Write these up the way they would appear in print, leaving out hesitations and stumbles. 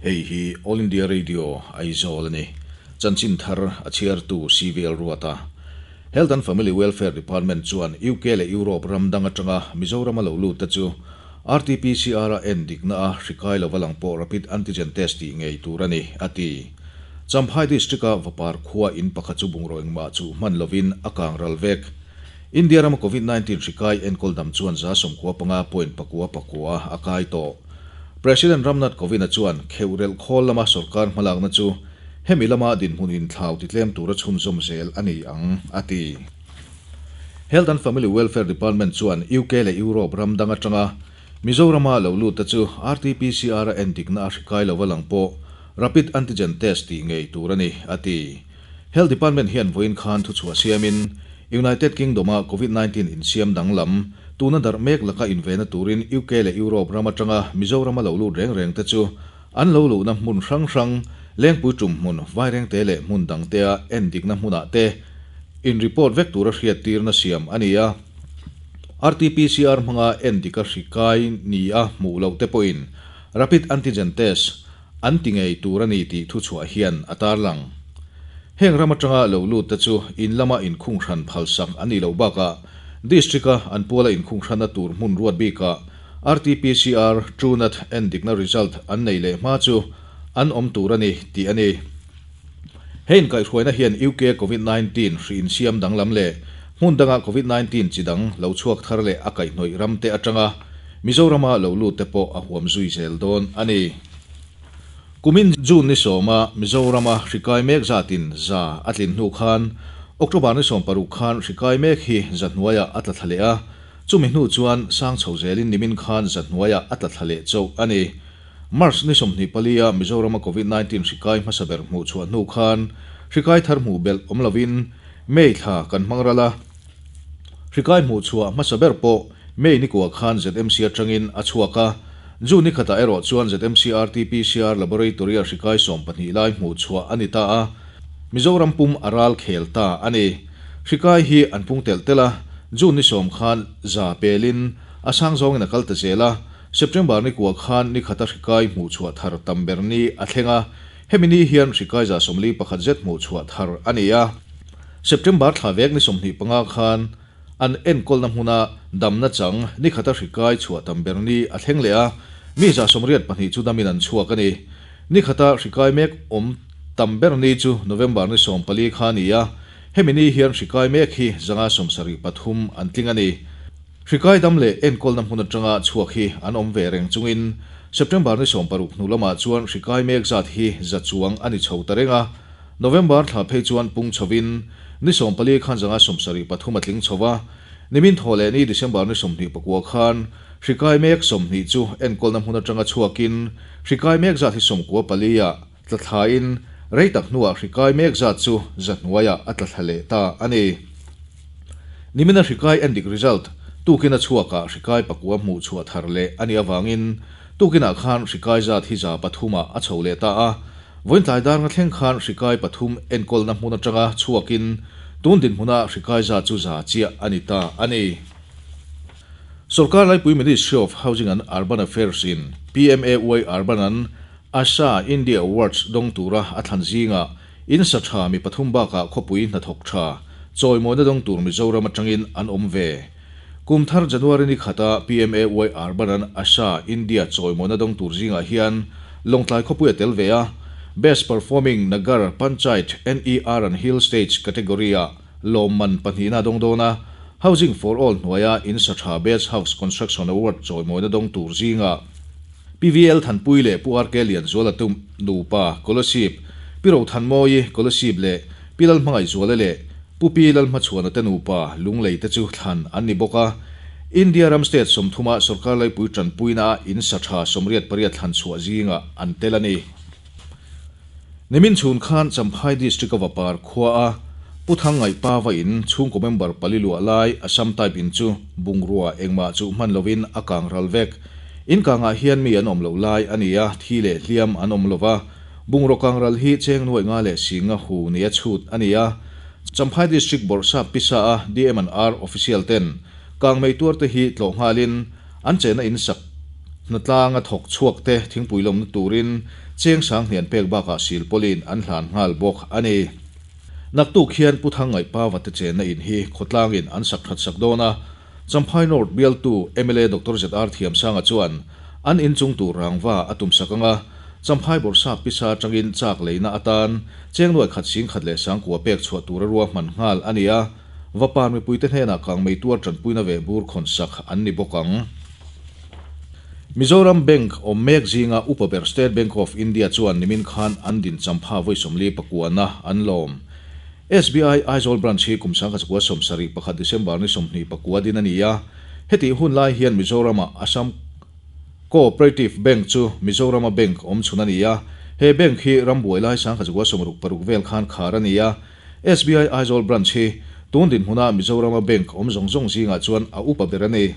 Hei hi All India Radio, Aizawl a ni. Chanchin thar a chhiartu CVL Ruata. Health and Family Welfare Department chuan UK leh Europe ram dang atanga Mizorama lo lut te chu RT-PCR a en dikna a hri kai lova lang pawh Rapid Antigen Test tih ngei tur a ni, a ti. Champhai District-a Vapar khua in pakhat chu bungraw engmah chu hman lovin a kang ral vek. India rama Covid 19 hri kai enkawl dam chuan 95 point pakua pakua a kai tawh. President Ramnath Kovind-a chuan kheuhrelh khawl lama sorkar hmalakna chu hemi lama dinhmun inthlau titlem tura chhunzawm zel a ni ang, a ti. Health and Family Welfare Department chuan UK leh Europe ram dang atanga Mizorama lo lut te chu RT-PCR a endikna a hri kai lova lang pawh Rapid Antigen Test tih ngei tur a ni, a ti. Health Department hian vawiin khan thuchhuah siamin United Kingdom-a Covid 19 insiam danglam tuna darh mek laka invena turin UK leh Europe ram atanga Mizorama lo lut reng reng te chu an lo luhna hmun hrang hrang, Lengpui tum hmun, Vairengte leh hmun dangtea endikna hmunah te in report vek tura hriattirna siam a ni a. RT-PCR hmanga endika hri kai ni a hmuh loh te pawhin Rapid Antigen Test an ti ngei tur a ni tih thuchhuah hian a tarlang. Heng ram atanga lo lut te chu in lama inkhung hran phalsak an nih loh bakah District-a an puala inkhung hranna tur hmun ruat bikah RT-PCR, Truenat endikna result an nei leh hma chu an awm tur a ni tih a ni. He inkaihhruaina hian UK Covid 19 hri insiam danglam leh hmun danga Covid 19 chi dang lo chhuak thar leh a kaihhnawih ram te atanga Mizorama lo lut te pawh a huam zui zel dawn a ni. Kumin June ni sawma Mizorama hri kai mek zatin za a tlin hnu khan October ni 16 khan hri kai mek hi za hnuaiah a tla thla leh a, chumi hnu chuan sang chho zelin nimin khan za hnuaiah a tla thla leh chauh a ni. March ni 24 a Mizorama Covid 19 hri kai hmasa ber hmuh chhuah hnu khan hri kai thar hmuh belh awm lovin May thla kan hmang ral a. Hri kai hmuh chhuah hmasa ber pawh May ni kua khan ZMC atangin a chhuak a. June ni khatah erawh chuan ZMC RT-PCR Laboratory-a hri kai 12 lai hmuh chhuah a ni ta a, Mizoram pum a ral khel ta a ni. Hri kai hi an pung telh telh a, June ni 10 khan za pelin a sang zawngin a kal ta zel a. September ni kua khan ni khata hri kai hmuh chhuah thar tam ber ni a thleng a, hemi ni hian hri kai 41 zet hmuh chhuah thar a ni a. September thla vek ni 25 khan an enkawlna hmuna damna chang ni khata hri kai chhuah tam ber ni a thleng leh a, mi 82 chu damin an chhuak a ni. Ni khata hri kai mek awm tam ber ni chu November ni 14 kha a ni a, hemi ni hian hri kai mek hi 173 an tling a ni. Hri kai dam leh enkawlna hmun atanga chhuak hi an awm ve reng chungin September ni 16 hnu lamah chuan hri kai mek zat hi za chuang a ni chho ta reng a. November thla phei chuan pung chhovin ni 14 khan 173 a tling chho va. Nimin thaw leh ni December ni 29 khan hri kai mek 20 chu enkawlna hmun atanga chhuakin hri kai mek zat hi 94 ah tla thlain rei tak hnuah hri kai mek zat chu za hnuaiah a tla thla leh ta a ni. Nimina hri kai endik result tukin a chhuakah hri kai pakua hmuh chhuah thar leh a nih avangin tukinah khan hri kai zat hi 300 ah a chho leh ta a. Vawiin tlai dar nga thleng khan hri kai pathum enkawlna hmun atanga chhuakin tun dinhmuna hri kai zat chu za chiah a ni ta a ni. Sorkar laipui Ministry of Housing and Urban Affairs in PMAY Urban an Asha India Awards dawng tura a thlan zingah in sa tha mi pathum bakah khawpui hnathawk tha chawimawina dawng tur Mizoram atangin an awm ve. Kum thar January ni khata PMAY Urban an Asha India chawimawina dawng tur zingah hian Lawngtlai khawpui a tel ve a, Best Performing Nagar Panchayat NER and Hill States category-ah lawmman pahnihna a dawng dawn a, Housing for All hnuaia in sa tha Best House Construction Award chawimawina dawng tur zingah PVL Thanpui leh Pu RK Lianzuala tum nupa Kolasib, Pi Rothanmawii Kolasib leh Pi Lalhmangaihzuala leh Pu Pi Lalhmachhuana te nupa Lunglei te chu thlan an ni bawk a. India ram state 30 ah sorkar laipui tanpuina a in sa tha 88 thlan chhuah zingah an tel a ni. Nimin chhun khan Champhai District a Vapar khua a Pu Thangngaihpa va in chhungkaw member pali luah lai Assam type in chu bungrua engmah chu hman lovin a kang ral vek. In kangah hian mi an awm loh lai a ni a, thi leh hliam an awm lova. Bungraw kang ral hi cheng nuaih nga leh si nga hu nia chhut a ni a. Champhai District Bawrhsap pisa a DM and R official ten kang mei tuar te hi tlawh nghalin an chehna in sak hnatlanga thawk chhuak te thingpui lawmna turin Cheng Sanghnih an pek bakah silpawlin an hlan nghal bawk a ni. Naktuk hian Pu Thangngaihpa vate chenna in hi khawtlangin an sak that sak dawn a, Champhai North bialtu mla Doctor ZR Thiamsanga chuan an inchung tur rangva a tum sak ang a, Champhai Bawrhsap pisa atangin chak leina atan cheng nuai khat sing khat leh sangkua pek chhuah tura ruahman nghal a ni a, Vapar mipuite hnenah kangmei tuar tanpuina veh bur khawn sak an ni bawk ang. Mizoram Bank awm mek zinga upa ber State Bank of India chuan nimin khan an din champha vawi 44na an lawm. SBI Aizawl Branch hi kum 1971 December ni 29 din a ni a, hetih hun lai hian Mizorama Assam Co-operative Bank chu Mizorama bank awm chhun a ni a, he bank hi rambuai lai 1966 vel khan khar a ni a, SBI Aizawl Branch hi tun dinhmuna Mizorama bank awm zawng zawng zingah chuan a upa ber a ni.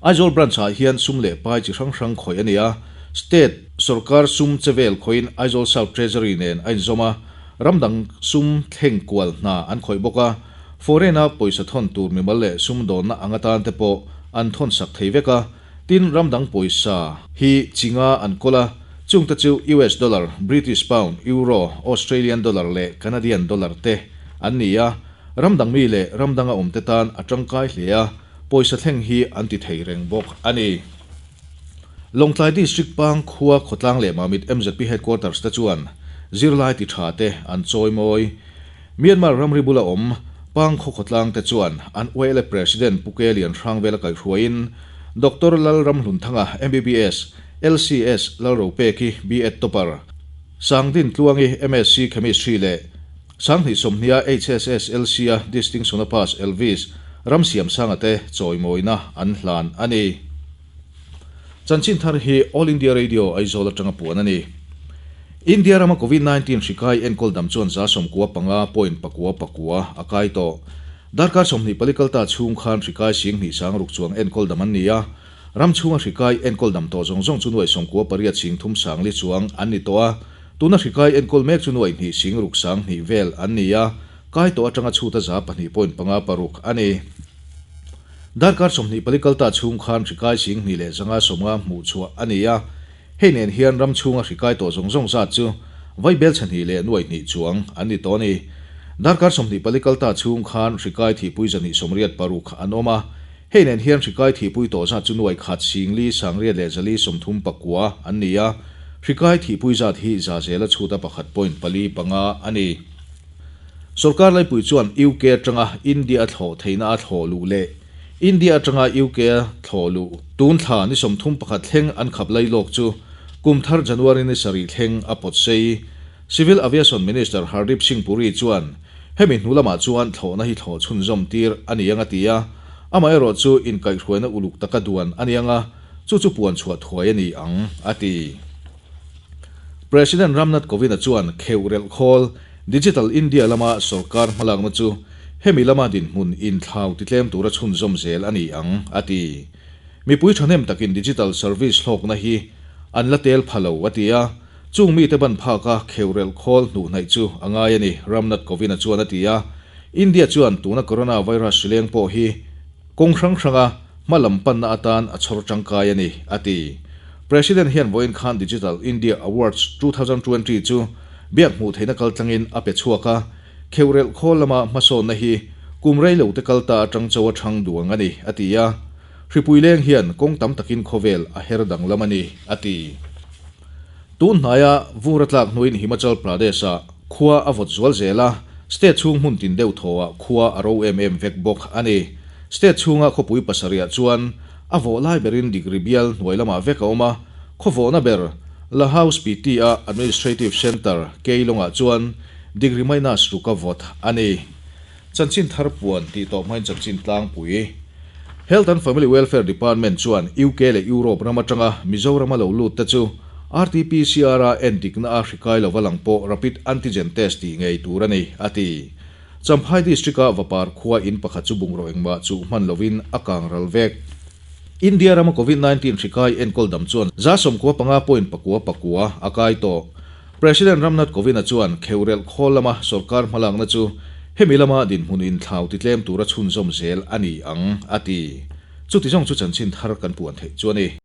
Aizawl Branch-ah hian sum leh pai chi hrang hrang khawih a ni a, State sorkar sum che vel khawihin Aizawl South Treasury nen a inzawm a, ram dang sum thleng kual hna an khawih bawk a, foreign-a pawisa thawn tur mimal leh sum dawnna ang atan te pawh an thawn sak thei vek a, tin ram dang pawisa hi chi nga an kawl a, chungte chu US dollar, British pound, Euro, Australian dollar leh Canadian dollar te an ni a, ram dang mi leh ram danga awmte tan a tangkai hle a. Pawisa thleng hi an ti thei reng bawk a ni. Lawngtlai District Pang khua Khawtlang leh Mamit MZP Headquarters te chuan zirlai ti tha te an chawi mawi. Myanmar ramri bula awm Pang khaw Khawtlang te chuan an YLA President Pu Ke Lian Hrangvela kaihhruaiin Doctor Lalramhlunthanga MBBS, LCS Lalropeki B.Ed Topper, Sangdin Tluangi MSc Chemistry leh Sanghnih sawmhnia HSSLC-a Distinction a pass Elvis Ramsiamsanga te chawimawina an hlan a ni. Chanchin thar hi All India Radio Aizawl atanga puan a ni. India rama Covid 19 hri kai enkawl dam chuan 95 point pakua pakua a kai tawh. Darkar 24 kalta chhung khan hri kai 26 chuang enkawl dam an ni a. Ram chhunga hri kai enkawl dam tawh zawng zawng chu nuai 98 sing thum sang li chuang an ni tawh a, tuna hri kai enkawl mek chu nuai hnih sing ruk sang hnih vel an ni a, kai tawh atanga chhuta 2.56 a ni. Darkar 24 kalta chhung khan hri kai 25 hmuh chhuah a ni a, hei nen hian ram chhunga hri kai tawh zawng zawng zat chu vaibel chhahnih leh nuai hnih chuang an ni tawh a ni. Darkar 24 kalta chhung khan hri kai thihpui 286 an awm a, Hei nen hian hri kai thihpui tawh zat chu nuai khat sing li sangriat leh zali 30 pakua an ni a, hri kai thihpui zat hi za zela chhuta pakhat point pali panga a ni. Sorkar laipui chuan UK atanga India a thlawh theihna a thlawh luh leh India atanga UK a thlawh luh tun thla ni 31 thleng an khap lai lawk chu kum thar January ni sarih thleng a pawt sei. Civil Aviation Minister Hardeep Singh Puri chuan Hemi hnu lamah chuan thlawhna hi thlawh chhunzawm tir a ni ang a ti a, amaherawh chu inkaihhruaina uluk taka duan a ni ang a, chu chu puan chhuah thuai a ni ang, a ti. President Ram Nath Kovind-a chuan kheuh relh khawl Digital India lama sorkar hmalakna chu hemi lama dinhmun inthlau titlem tura chhunzawm zel a ni ang, a ti. Mipui thahnem takin digital service hlawkna hi an la tel pha lo, a ti a. Chung mite ban phaka kheurelh khawl hnuh hnaih chu a ngai a ni, Ram Nath Kovind-a chuan a ti a. India chuan tuna coronavirus hri leng pawh hi kawng hrang hranga hma lam panna atan a chhawr tangkai a ni, a ti. President hian vawiin khan Digital India Awards 2020 chu biak hmuh theihna kaltlangin a pe chhuak a, kheurelh khawl lama hmasawnna hi kum rei lo te kal ta atang cho a thang duang a ni, a ti a. Hripui leng hian kawng tam takin khawvel a her danglam a ni, a ti. Tun hnaia vur a tlak hnuin Himachal Pradesh-ah khua a vawt zual zel a, state chhung hmun tin deuh thawhah khua a ro em em vek bawk a ni. State chhunga khawpui pasarihah chuan a vawh lai berin degree bial hnuai lamah vek a awm a, khaw vawhna ber Lahaul Spiti-a administrative centre Keylong-ah chuan degree minus ruk a vawt a ni. Chanchin thar puan tih tawh hmain chanchin tlangpui. Health and Family Welfare Department chuan UK leh Europe ram atanga Mizorama lo lut te chu RT-PCR-a endikna a hri kai lova lang pawh rapid antigen test tih ngei tur a ni, a ti. Champhai District-a Vapar khua in pakhat chu bungraw engmah chuh hman lovin a kang ral vek. India rama Covid 19 hri kai enkawl dam chuan 95 point pakua pakua a kai tawh. President Ram Nath Kovind-a chuan kheurelh khawl lama sorkar hmalakna chu hemi lama dinhmun inthlau titlem tura chhunzawm zel a ni ang, a ti. Chuti zawng chu chanchin thar kan puan theih chu a ni.